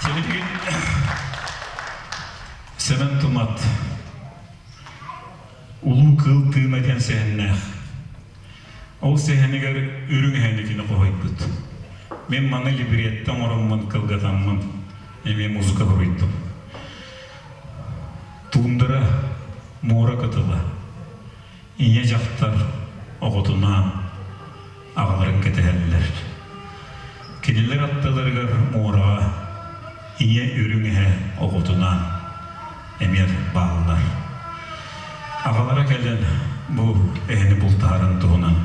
Сибилигин Сэмэн Тумат Улуу кыыл тыына диэн сэһэннээх. Ол сэһэнигэр үрүҥ эһэни кини хоһуйбут. Мин маны либретто оҥороммун кылгатаммын эмиэ музыка суруйдум. Туундара муора кытыла. Ийэ дьахтар оҕотунаан аҕаларын кэтэһэллэр. Кинилэр аттыларыгар муораҕа ийэ үрүҥ эһэ оҕотунаан эмиэ бааллар. Аҕалара кэлэн бу эһэни бултаһарын туһунан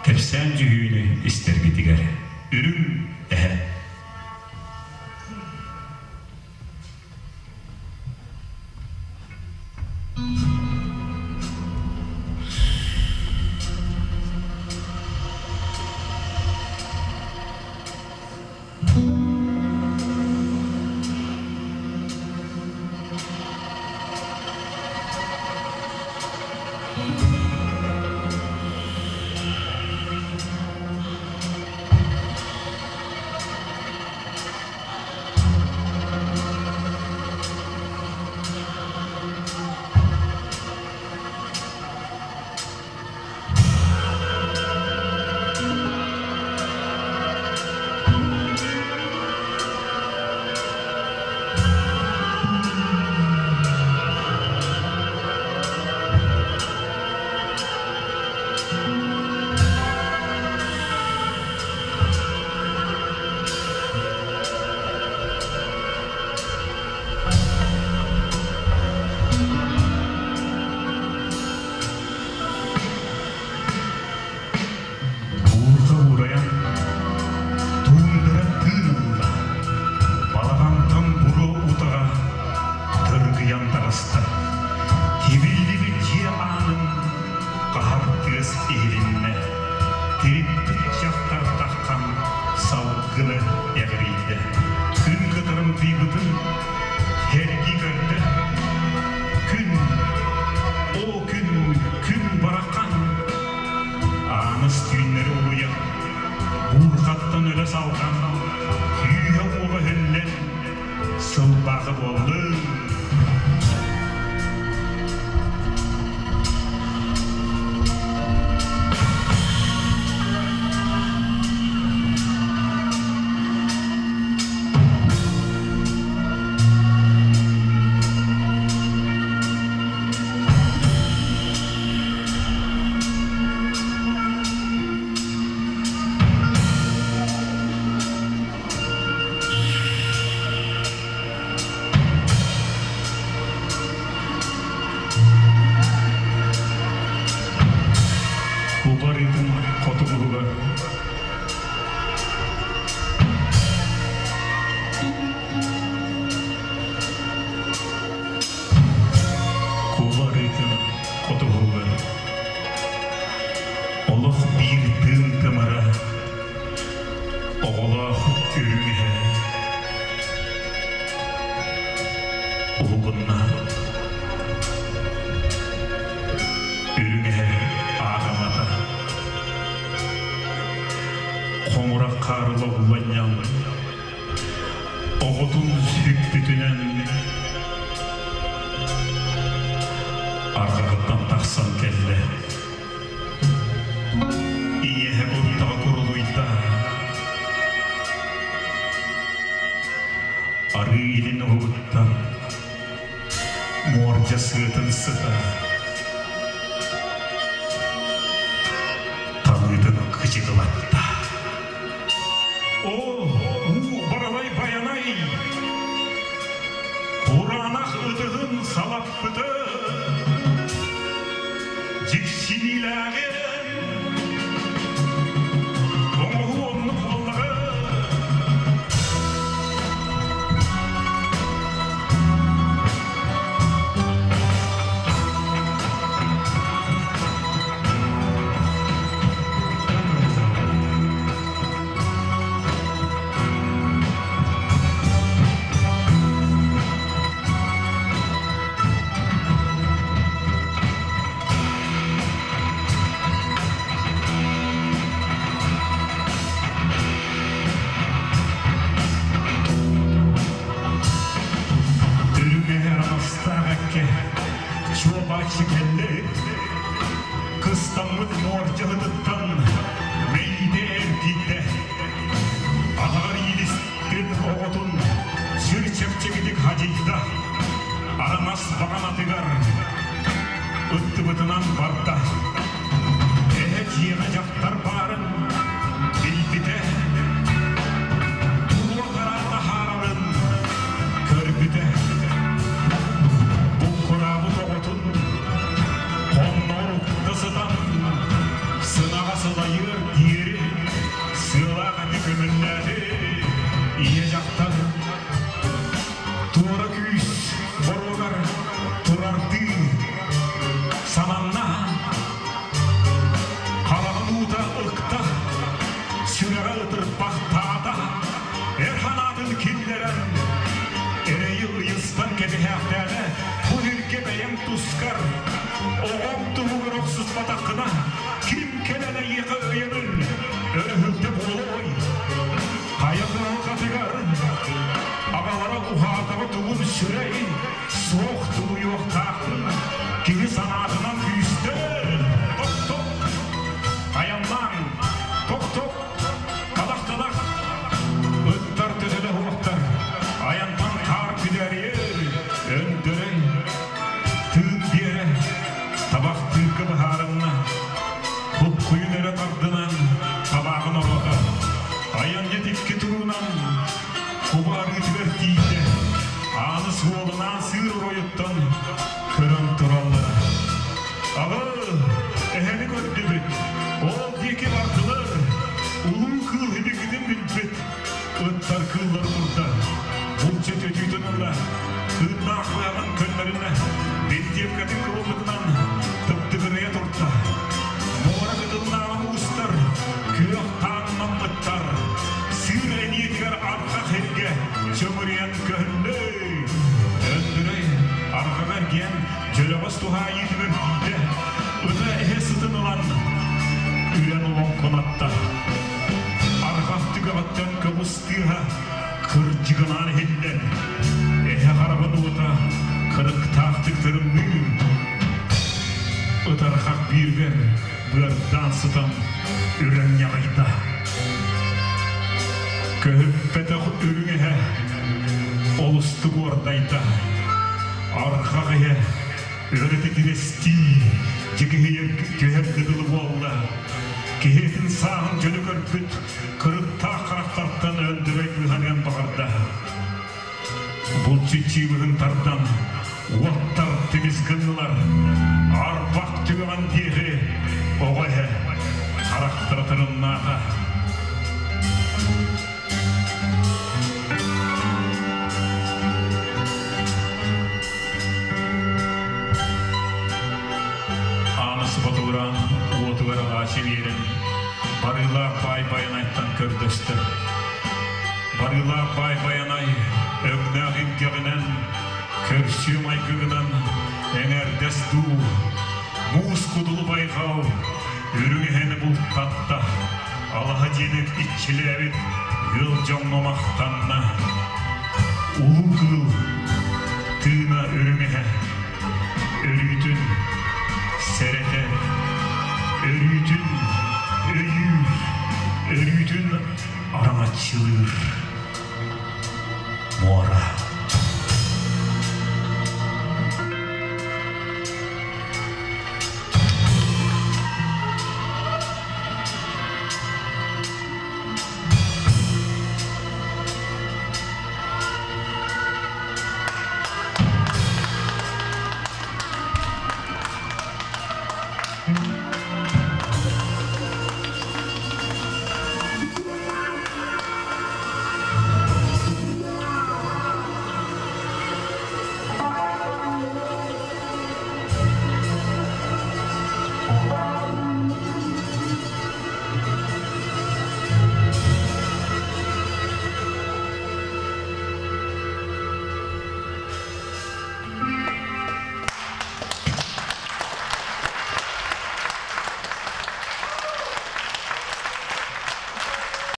кэпсээн дьүһүйүүнү истэргитигэр үрүҥ эһэ. Буурҕа уурайан, туундара тыын ылла, балаҕантан буруо утаҕа дыргыйан таҕыста. Тибиллибит дьиэ аанын хаһар тыас иһилиннэ, тириппит дьахтар таххан салгыны эҕирийдэ. Күн кытарымтыйбытын сэргии көрдө. Күн, оо күн, күн барахан! Ааныс түүннэри улуйан, буурҕаттан өлө салҕан, күүһэ-уоҕа өһүллэн, сылбаҕа буоллун. Кубарыытын хотугуһугар Кубарыытын хотугуһугар олох биир тыын тымыра оҕолоох үрүҥ эһэ уһугунна. Үрүҥ эһэ ааҕамата. Хомурах хаарыла улланньаҥ оҕотун сүкпүтүнэн арҕаҕыттан тахсан кэллэ. Ийэһэ куртаҕа курулуйда. Арыы илин уһугуттан муордьа сыатын сыта талыытын кычыгылатта. Оо, уу баралай байанай, кураанах ытыһын салаппыты дьиксиниилээҕи оҥоһуу оннук буоллаҕа. Араҥаччыйда, араҥас баҕанатыгар ыттыбытынан барда. Эһэ дьиэҕэ дьахтар баарын билбитэ, туруо-тараан таһаарарын көрбүтэ. Булкураабыт оҕотун хонноор укта сытан, сынаҕа сылайыар диэри сыалаах эти көмүллээти. Ийэ дьахтар туора күүс боруогар турардыы сананна, хараҕын уута ыкта, сүрэҕэ ытырбахтаата, эр санаатын киллэрэн, эрэйи ыйыстан кэбиһээхтээтэ, бу сиргэ бэйэҥ тускар, оҕоҥ туһугар охсуспатаххына, ким кэлэн эйиэхэ өйөбүл, өрөһүлтэ буолуой? Хайа кыһалҕатыгар аҕалара уһаатаҕа тугун сүрэй, суох тулуйуохтаахпын, киһи санаатынан күүстээх. Ток-ток, айаннаан, ток-ток, талах-талах, ыттар төтөлө уохтар, айантан хаар күдээрийэр, өндөрөй, тыын биэрэ, табахтыырга быһаарынна, буккуйун эрэ тардынан, табааҕын ороото. Айанньыт икки туруунан куба арыытыгар тиийдэ. Ааны суолунаан сыыр оройуттан көрөн тураллара. Аҕы, эһэни көрдүбүт. Ол диэки бардылар. Улуу кыыл һибикитин билбит. Ыттар кыыллары турда. Булчут өтүүтүн ылла. Кыыннаах быһаҕын көннөрүнэ. Бинтиэпкэтин кылыллытынан тыптыгырыйа турда. Муора кытылынааҕы уустар күөх тааннаммыттар. Сыыр эниэтигэр арҕах эргэ чөҥүрүйэн көһүннэ. Өндөрөй арҕаҕа эргийэн дьөлөҕөс туһаайыытыгар тиийдэ. Ыта эһэ сытын ылан үрэн олоҥхонотто. Арҕах түгэҕиттэн көҕүс тыаһа кырдьыгынаан иһиллэр. Эһэ хараҕын уота кырыктаахтык тырымныыр. Ытархах бииргэр быардаан сытан үрэн ньаҕыйда. Көһүппэтэх үрүҥ эһэ олустук уордайда. Арҕах иһэ өрө титирэстии дьигиһийэр түһэр кыдылы буолла. Киһитин сааһын дьөлө көрбүт кырыктаах харахтартан өндөрөй быыһаныан баҕарда. Булчут чыыбыһын тардан, уоттар тимис гыннылар. Арбах түгэҕин диэки оҕо эһэ харахтара тырымнаата. Ааныс ботугураан уотугар алаачы биэрэн, Барыылаах баай Байанайтан көрдөстө. Барыылаах баай Байанай өҥнөөх илгэҕинэн, көрсүө майгыгынан эҥэрдэс дуу, муус кудулу байҕал үрүҥ эһэни бултатта, алаһа дьиэни иччилээбит ыал дьоҥҥо махтанна. Улуу кыыл тыына үрүҥ эһэ өрүүтүн сэрэтэр, өрүүтүн өйүүр, өрүүтүн араҥаччылыыр.